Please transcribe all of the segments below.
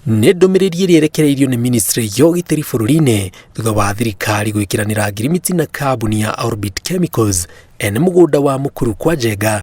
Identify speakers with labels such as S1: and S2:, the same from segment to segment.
S1: Nĩ ndũmĩrĩri ĩrĩa ĩrekereirio nĩ ministry ya ũgitĩri bũrũri-inĩ thutha wa thirikari gwĩkĩranĩra ngirimiti na kambuni ya Orbit Chemicals ene mũgũnda wa Mukuru kwa Njenga,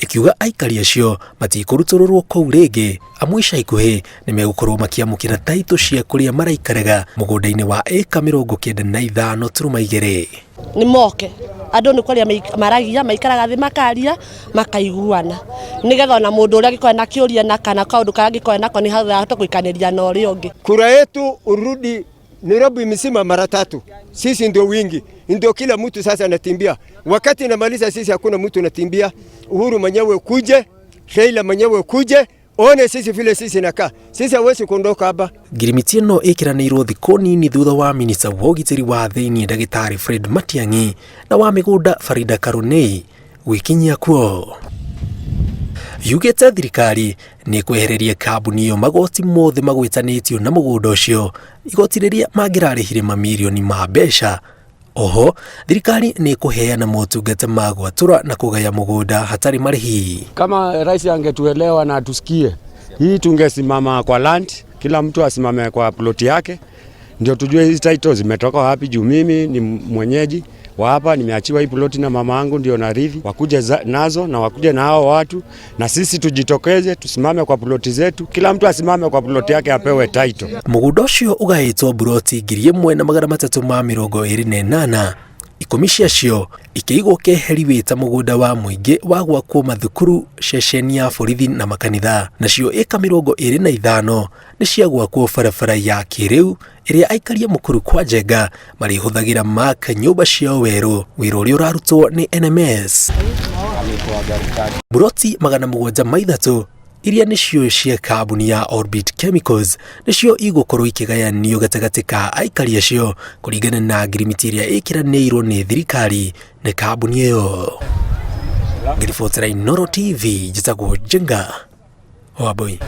S1: ĩkiuga aikari acio matikũrutũrũrwo kũu rĩngĩ, amu ica ikuhĩ nĩ megũkorwo makĩamũkĩra taitũ cia kũrĩa maraikaraga mũgũnda-inĩ wa ĩka 95.2.
S2: Nĩ moke andũ nĩ kwaria maragia, maikaraga thĩ, makaria, makaiguana, nĩgetha ona mũndũ ũrĩa angĩkorwo na kĩũria na kana kaũndũ karĩa angĩkorwo nako nĩ ahota gũikanĩria na ũrĩa ũngĩ.
S3: Kura yetu urudi Nairobi mzima mara tatu. Sisi ndio wingi, ndio kila mtu sasa anatimbia. Wakati namaliza sisi hakuna mtu anatimbia. Uhuru mwenyewe kuje, Raila mwenyewe kuje, one sisi vile sisi nakaa. Sisi hawezi kuondoka hapa.
S1: Ngirimiti ĩno ĩkĩranĩirwo thikũ nini thutha wa minista wa ũgitĩri wa thĩinĩ ndagĩtarĩ Fred Matiang'i na wa mĩgũnda Farida Karunei gwĩkinyia kuo. Yugĩte thirikari nĩ kwehereria kambuni ĩyo magoti mothe magwetanĩtio na mũgũnda ũcio, igoti rĩrĩa mangĩrarĩhire mamirioni ma mbeca. Oho thirikari nĩ ĩkũheana motungata ma gwatũra na kũgaya mũgũnda hatarĩ marĩhi.
S4: Kama rais angetuelewa na atusikie, hii tungesimama kwa land, kila mtu asimame kwa ploti yake, ndio tujue hizi title zimetoka wapi. Juu mimi ni mwenyeji wa hapa, nimeachiwa hii ploti na mama yangu, ndio narithi. Wakuje nazo na wakuje na hao watu, na sisi tujitokeze, tusimame kwa ploti zetu, kila mtu asimame kwa ploti yake apewe title.
S1: Mũgũnda ũcio ũgaĩtwo mburoti 1328, 10 ciacio ikĩigwo keheri wĩ ta mũgũnda wa mũingĩ wa gwakwo mathukuru, ceceni ya borithi na makanitha, nacio ĩka 25 nĩ cia gwakwo barabara ya kĩrĩu ĩrĩa aikaria Mukuru kwa Njenga marĩhũthagĩra maka nyũmba ciao werũ, wĩra ũrĩa ũrarutwo nĩ NMS. Mburoti 703 iria nĩcio cia kambuni ya Orbit Chemicals nĩcio igũkorwo ikĩgayanio gatagatĩ ka aikari acio kũringana na ngirimiti ĩrĩa ĩkĩranĩirwo nĩ thirikari na kambuni ĩyo. Ngĩribotera Inooro TV, njĩtagwo Njenga Wambui.